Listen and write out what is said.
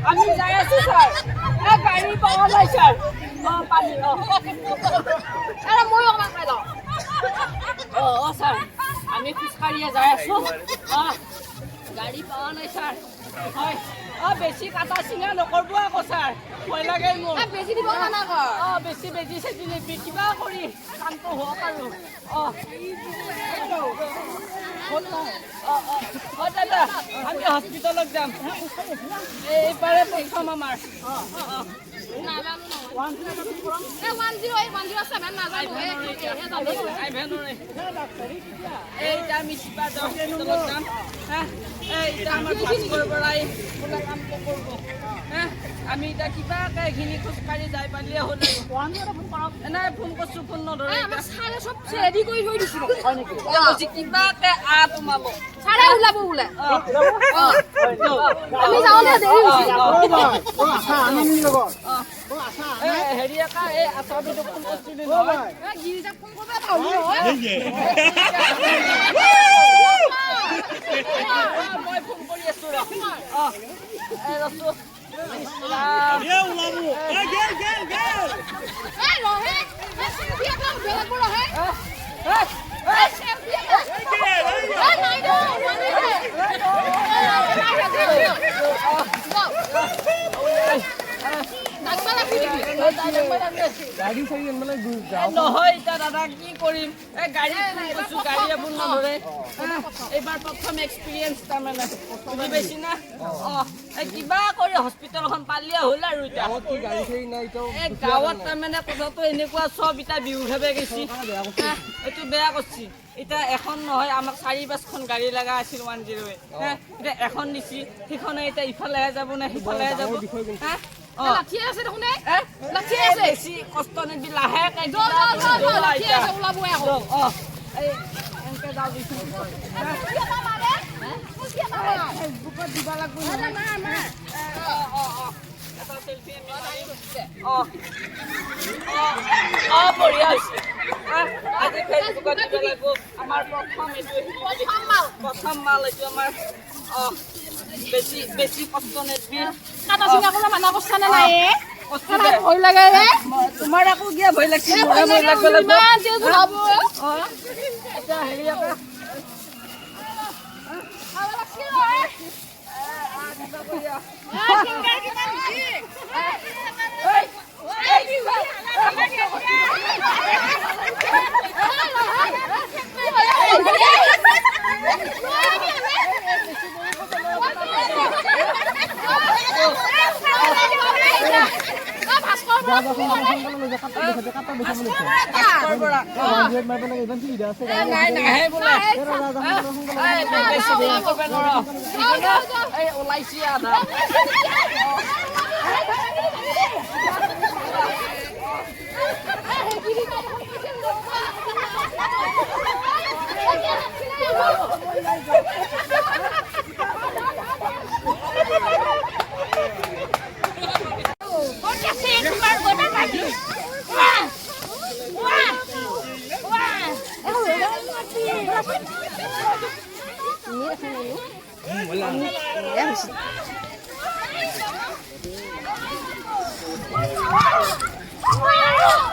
আমি যাই আছো ছাৰ। এ গাড়ী পোৱা নাই ছাৰ। অ পানী অ। আৰে ময়ো অকণমান খাই লওঁ। অ অ ছাৰ, আমি খোজকাঢ়িয়ে যাই আছো। অ গাড়ী পোৱা নাই ছাৰ। হয়, অ বেছি কাটা চিঙা নকৰিব আকৌ ছাৰ, ভয় লাগে মোৰ। এ বেজি দিব মানা কৰ। অ বেছি বেজি চেজি নিদিবি, কিবা কৰি কামটো হওক আৰু। অ অ অ অ দাদা, আমি হস্পিটেলত যাম। এইবাৰে প্ৰথম আমাৰ। অ অ নাজানো নহয়। এ 108 107 নাজানো। এ এ জানো। আহিব নোৱাৰে। এই এতিয়া আমি চিপাঝাৰ হস্পিটেলত যাম। হা, এই এতিয়া আমাৰ ভাস্কৰ বৰাই বোলে কামটো কৰিব। হা, আমি এতিয়া কিবাকে এইখিনি খোজকাঢ়ি যাই পালিয়ে হ'ল আৰু। নাই ফোন কৰিছোঁ, ফোন নধৰে। এ আমাক ছাৰে চব ৰেডি কৰি থৈ দিছিল। এতিয়া কৈছে কিবাকে আহ তোমালোক। ছাৰে ওলাব বোলে। অ অ আমি যাওঁতে দেৰি হৈছে। এই হেৰি একা এই আচাৰটো ফোন কৰিছিলি নহয়। এ গিৰিজাক ফোন কৰিব পাহৰি নহয়। মই ফোন কৰি আছো ৰ। অ এই ৰচো। ইছ ৰাম। এ ৰহে, এ চেলফি এটা উঠিব লাগিব ৰহে। এ, এ, এ চেলফি এটা। এ নাই দে, ওলোৱা নাই দে। এ নাই দে, ডাকবা লাগবি নেকি? নহয় এতিয়া দাদা কি কৰিম? এই গাড়ী ফোন কৰিছো, গাড়ীয়ে ফোন নধৰে। এইবাৰ প্ৰথম এক্সপিৰিয়েঞ্চ তাৰমানে, বুজি পাইছি না? অ এই কিবা কৰি হস্পিটেলখন পালিয়ে হ'ল আৰু। এতিয়া এই গাঁৱত তাৰমানে কথাটো এনেকুৱা, চব এতিয়া বিহু খাব গৈছি। এইটো বেয়া কৰছি। এতিয়া এখন নহয়, আমাক চাৰি পাঁচখন গাড়ী লগা আছিল 108। হা, এতিয়া এখন দিছি, সেইখনে এতিয়া ইফালেহে যাব নে সিফালেহে যাব? হা অ লাঠিয়ে আছে দেখোন। এ এ লাঠিয়ে আছে। বেছি কষ্ট নিদিবি, লাহেকে। য য য য, লাঠিয়ে আছে, ওলাবই আকৌ। অ এই এনেকে যাওঁ দিছো। ফেচবুকত দিব লাগব। অ অ অ এটা চেলফি আমি মাৰিম। অ অ অ বঢ়িয়া হৈছে। আজি ফেচবুকত দিব লাগব। আমাৰ প্ৰথম এইটো, প্ৰথম মাল। প্ৰথম মাল এইটো আমাৰ। অ বেছি বেছি কষ্ট নিদিবি। কাটা চিঙা কৰিব মানা কৰছা নে নাই? এ কষ্ট ভয় লাগে। এ তোমাৰ আকৌ কিয় ভয় লাগছে? ভয় ভয় লাগে লাগব লাগব। ইমান তেজ ওলাব। অ এতিয়া হেৰি আকৌ খাব লাগছিল নহয়। ছিংগাৰ কিমান হৈছে? এই নাই নাহে বোলে। এই বেছি দেৰি কৰিব নোৱাৰ। এই ওলাইছি আধা। Wow!